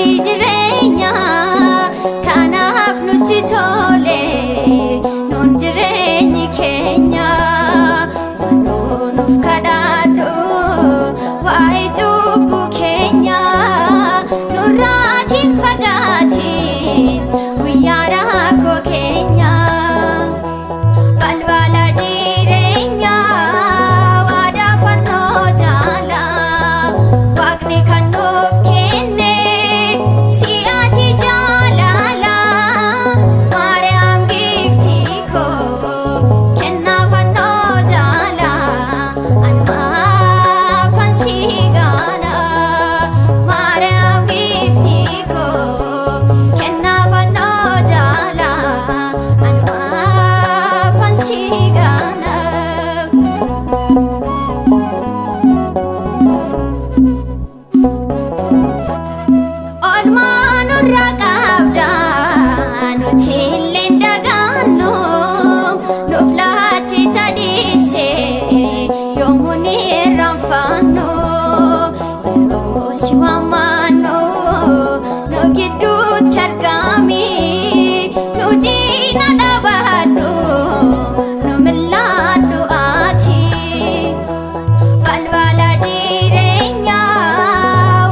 Jireenyaa kanaaf nutti tole nuun jireenyi keenya maaloo nuuf kadhadhu waa'ee cubbuu keenya nurraatiin fagaatiin guyyaa rakkoo keenya. Balbala jireenyaa waadaa fannoo jaalaa Waaqni kan nuuf kenne si'aati jaalala. Maariyaam giiftii koo kennaa fannoo jaalaa anumaafan si gaana. Maariyaam giiftii koo kennaa fannoo jaalaa anumaafan si gaana. Olmaa nurraa qabda nuti illee dagaannu nuuf laatti tadhiise yoomuu ni irraanfannu yeroo si waammannu nu gidduutti argami nu cina dhaabadhu nu mil'aadhu ati. Balbala jireenyaa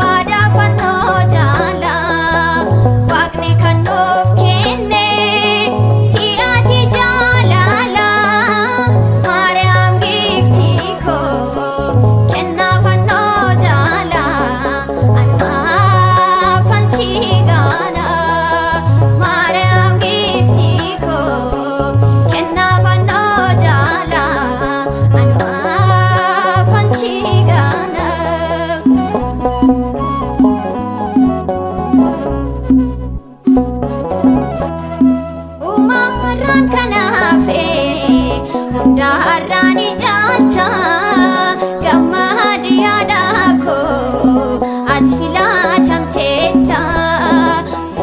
waadaa fannoo jaalaa Waaqni kan nuuf kenne si'aati jaalala. Maariyaam giiftii koo kennaa fannoo jaalaa anumaafan si gaana. Maariyaam giiftii koo kennaa fannoo jaalaa anumaafan si gaana. Uumamarraan kanaafe hundaarraan ijaajja gammadii haadha koo ati filatamteetta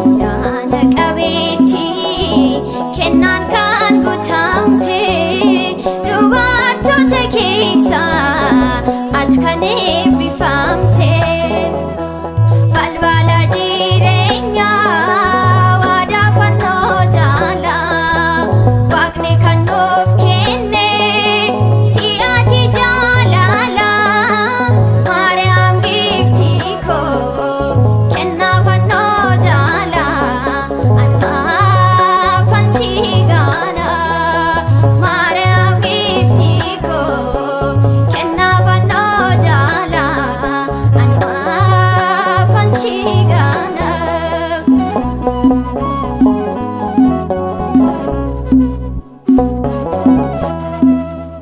ayyaana qabeetti kennaan kan guutamte dubartoota keessaa ati kan eebbifamte. Balbala jireenyaa waadaa fannoo jaalaa Waaqni kan nuuf kenne si'aati jaalala. Maariyaam giiftii koo kennaa fannoo jaalaa anumaafan si gaana. Maariyaam giiftii koo kennaa fannoo jaalaa anumaafan si gaana.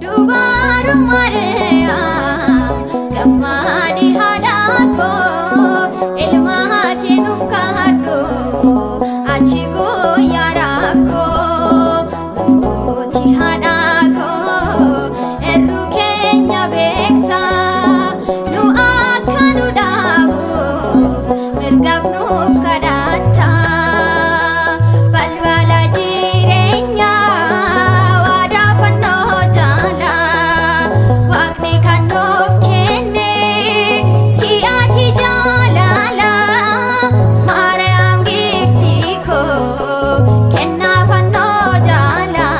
Dubaru Maariyaam gammadii haadha koo ilma kennuuf kadhu achi guyyaa rakkoo nuti haadha koo erru keenya beekta nu akka nu dhaabuuf mirgaaf nuuf kadhatta. Balbala jireenyaa waadaa fannoo jaalaa Waaqni kan nuuf kenne si'aati jaalala. Maariyaam giiftii koo kennaa fannoo jaalaa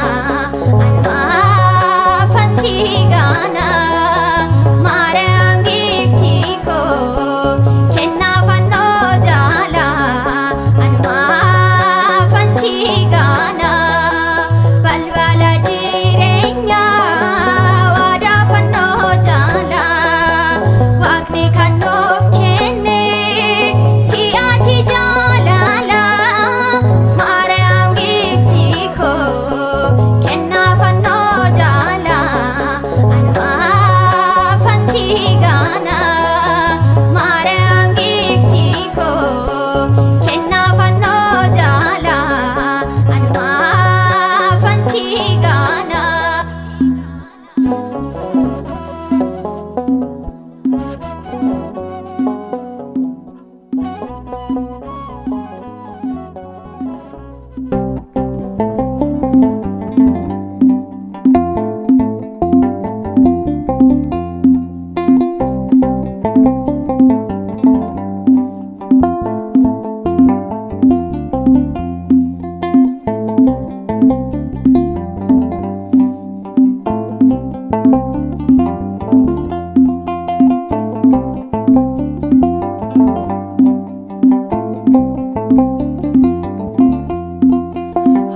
anumaafan si gaana. Maariyaam giiftii koo kennaa fannoo jaalaa anumaafan si gaana. Balbala jireenyaa waadaa fannoo jaalaa Waaqni kan nuuf kenne si'aati jaalala.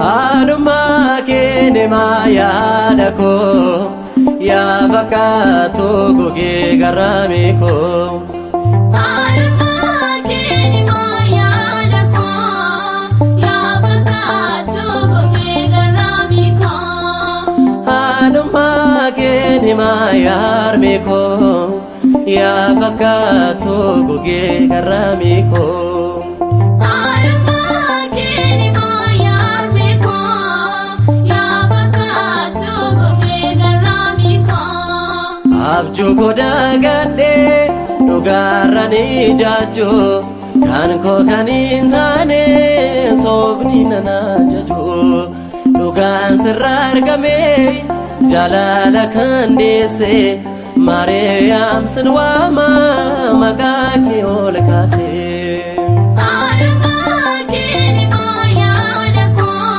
Haadhummaa kee deemaa yaada koo yaa fakkaatu gogee garraamii koo. Haadhummaa kee deemaa yaada koo yaa fakkaatu gogee garraamii koo. Haadhummaa kee deemaa yaarmee koo yaa fakkaatu gogee garraamii koo. Haadhummaa kee deemaa yaarmee koo yaa fakkaatu gogee garraamii koo. Abjuu godaa gadhee dhugaarra ni jaajjuu kan koo kan hin taane soobni nana jajuu dhugaan sirra argame jaalala kan deesse Maariyaam sin waama maqaa kee ol kaase. Haadhummaa kee deemaa yaada koo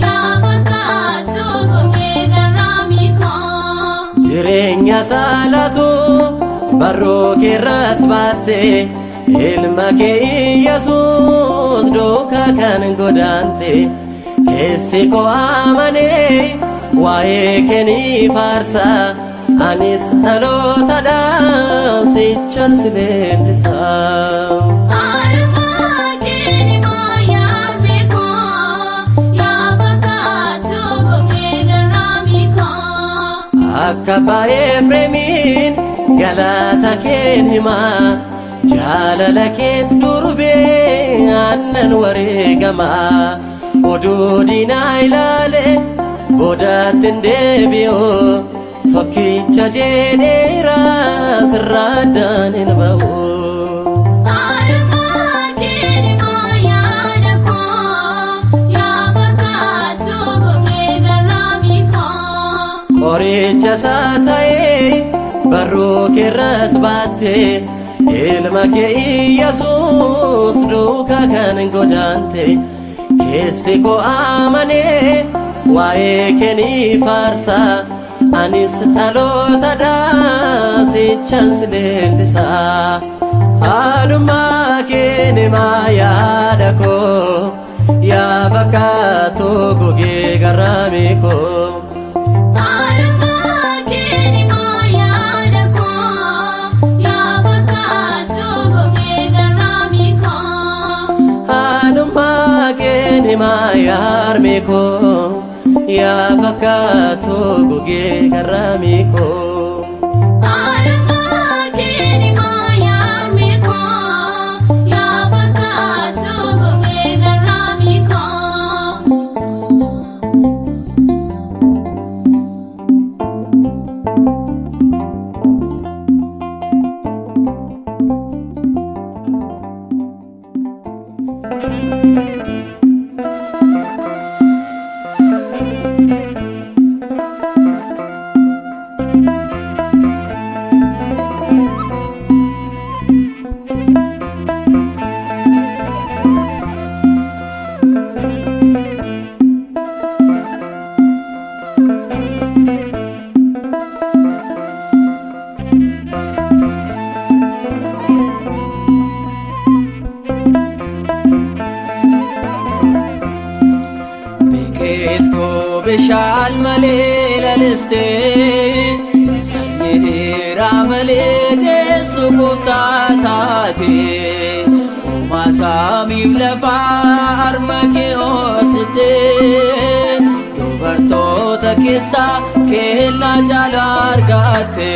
yaa fakkaatu gogee garraamii koo. Jireenya saalatu barruu keerratti baatte ilma kee Iyyasuus duukaa kan godaante keessi koo amanee waa'ee kee ni faarsa anis dhalootadhaan sichan si leellisa. Haadhummaa kee deemaa yaarmee koo yaa fakkaatu gogee garraamii koo. Akka abbaa Efreemiin galata keen himaa jaalala keef durbee aannan wareegamaa oduu diinaa ilaale boodatti hin deebi'u tokkicha jedheera sirraa addaan hin ba'u. Haadhummaa kee deemaa yaada koo yaa fakkaatu gogee garraamii koo. Qoricha isaa ta'ee barruu keerratti baatte ilma kee Iyyasuus duukaa kan godaante keessi koo amanee waa'ee kee ni faarsa anis dhalootadhaan sichan si leellisa. Haadhummaa kee deemaa yaada koo yaa fakkaatu gogee garraamii koo. Haadhummaa kee deemaa yaada koo yaa fakkaatu gogee garraamii koo. Haadhummaa kee deemaa yaarmee koo yaa fakkaatu gogee garraamii koo. Haadhummaa kee deemaa yaarmee koo yaa fakkaatu gogee garraamii koo. Biqiltuu bishaan malee lalistee sanyii dhiiraa malee deessu gooftaa taate uumaa saamiif lafaa harma kee hoositee dubartoota keessaa kennaa caalaa argatte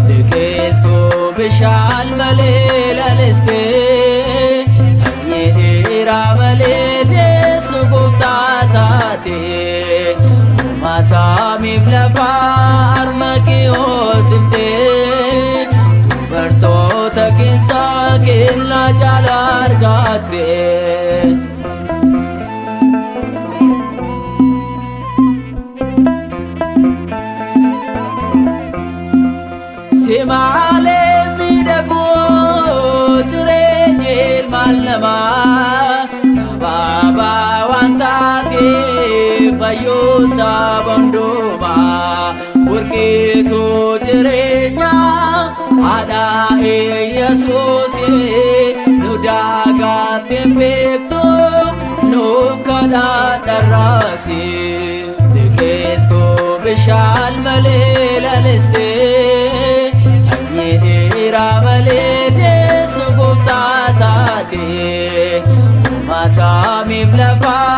biqiltuu bishaan malee lalistee sanyii dhiiraa malee deessu gooftaa taate uumaa saamiif lafaa harma kee hoosiftee dubartoota keessaa kennaa caalaa argatte. Simaalee miidhagoo jireenyi ilmaan namaa sababa waan taateef fayyuu saba hundumaa burqituu jireenyaa haadha Iyyasuus nu daagaatti hin beektu nu kadhadhu. Badhaadharraasi biqiltuu bishaan malee lalistee sanyii dhiiraa malee deessu gooftaa taate uumaa saamiif lafaa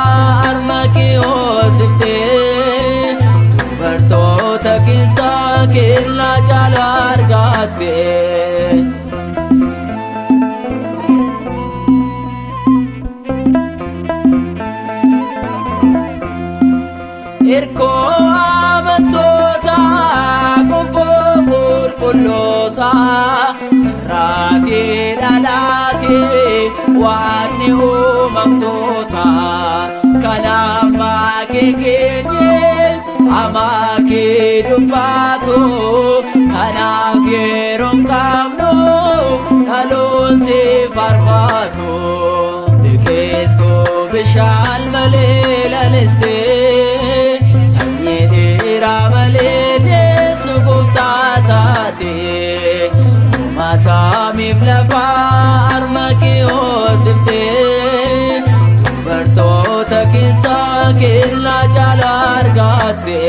harma kee hoosiftee dubartoota keessaa kennaa caalaa argatte. Erkoo amantoota gonfoo qulqulloota sirraatii dhalaatii waaqni uumamtoota kan ammaa kee geenye hamaa kee dubbatu kanaaf yeroon qabnu dhaloon si faarfatu biqiltuu bishaan malee lalistee sanyii dhiiraa malee deessu gooftaa taate uumaa saamiif lafaa harma kee hoosiftee dubartoota keessaa kennaa caalaa argatte.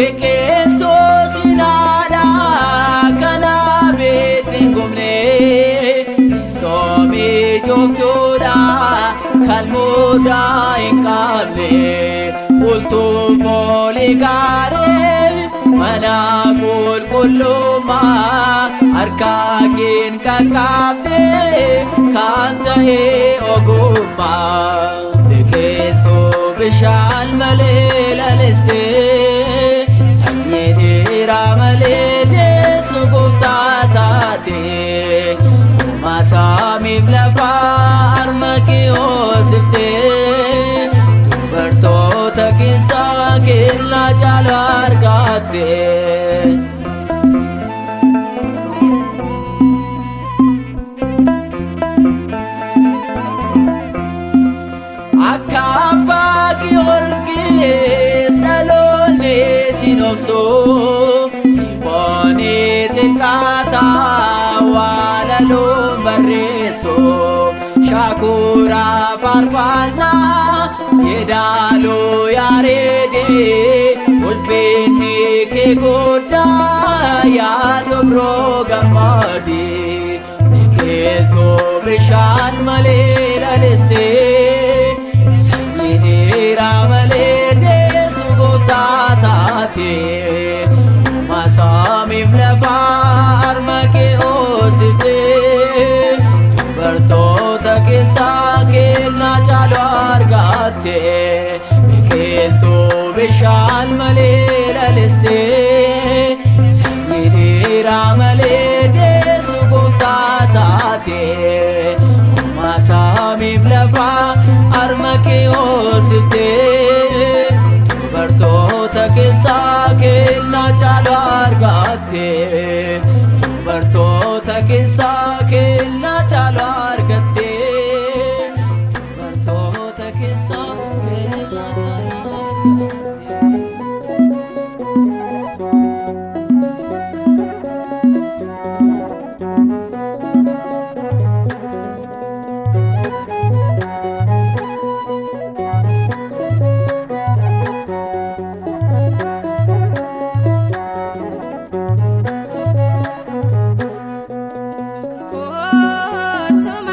Biqiltuu sinaadhaa kana beekni hin gubne teessoo mijooftuudha kan mudaa hin qabne bultuu foolii gaarii mana qulqullummaa harka keen qaqqabde kan ta'e ogummaa biqiltuu bishaan malee lalistee sanyii dhiiraa malee deessu gooftaa taate uumaa saamiif lafaa harma kee hoosiftee dubartoota keessaa kennaa caalaa argatte. Akka abbaa Giyoorgis dhaloonni si obsu sifoonii xiqqaata waalaloon barreessu shaakura faarfannaa yeedaloo yaareedee ulfinni kee guddaa yaa dubroo gammadii biqiltuu bishaan malee lalistee sanyii dhiiraa malee deessu gooftaa taate uumaa saamiif lafaa harma kee hoosiftee dubartoota keessaa kennaa caalaa argatte biqiltuu bishaan malee lalistee sanyii dhiiraa malee deessu gooftaa taate uumaa saamiif lafaa harma kee hoosiftee dubartoota keessaa kennaa caalaa argatte dubartoota keessaa kennaa caalaa argatte dubartoota keessaa kennaa caalaa argatte. Kootu.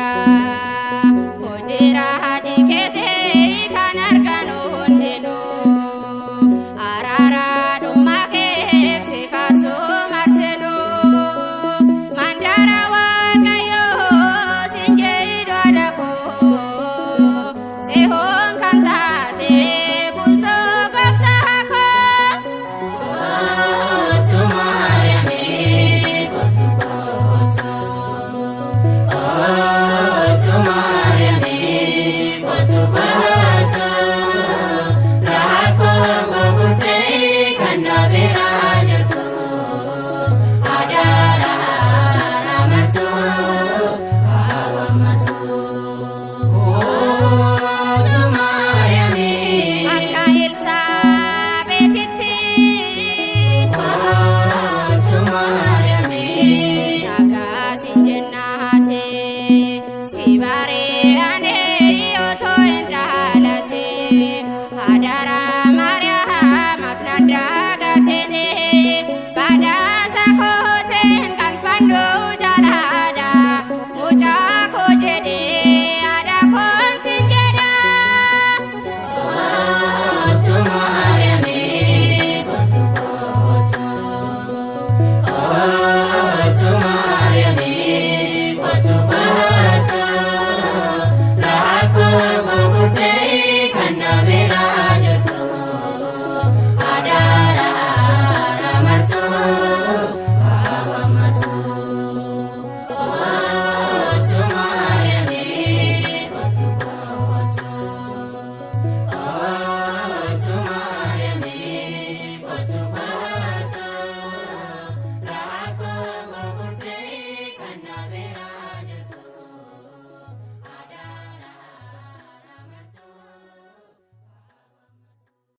Yaa.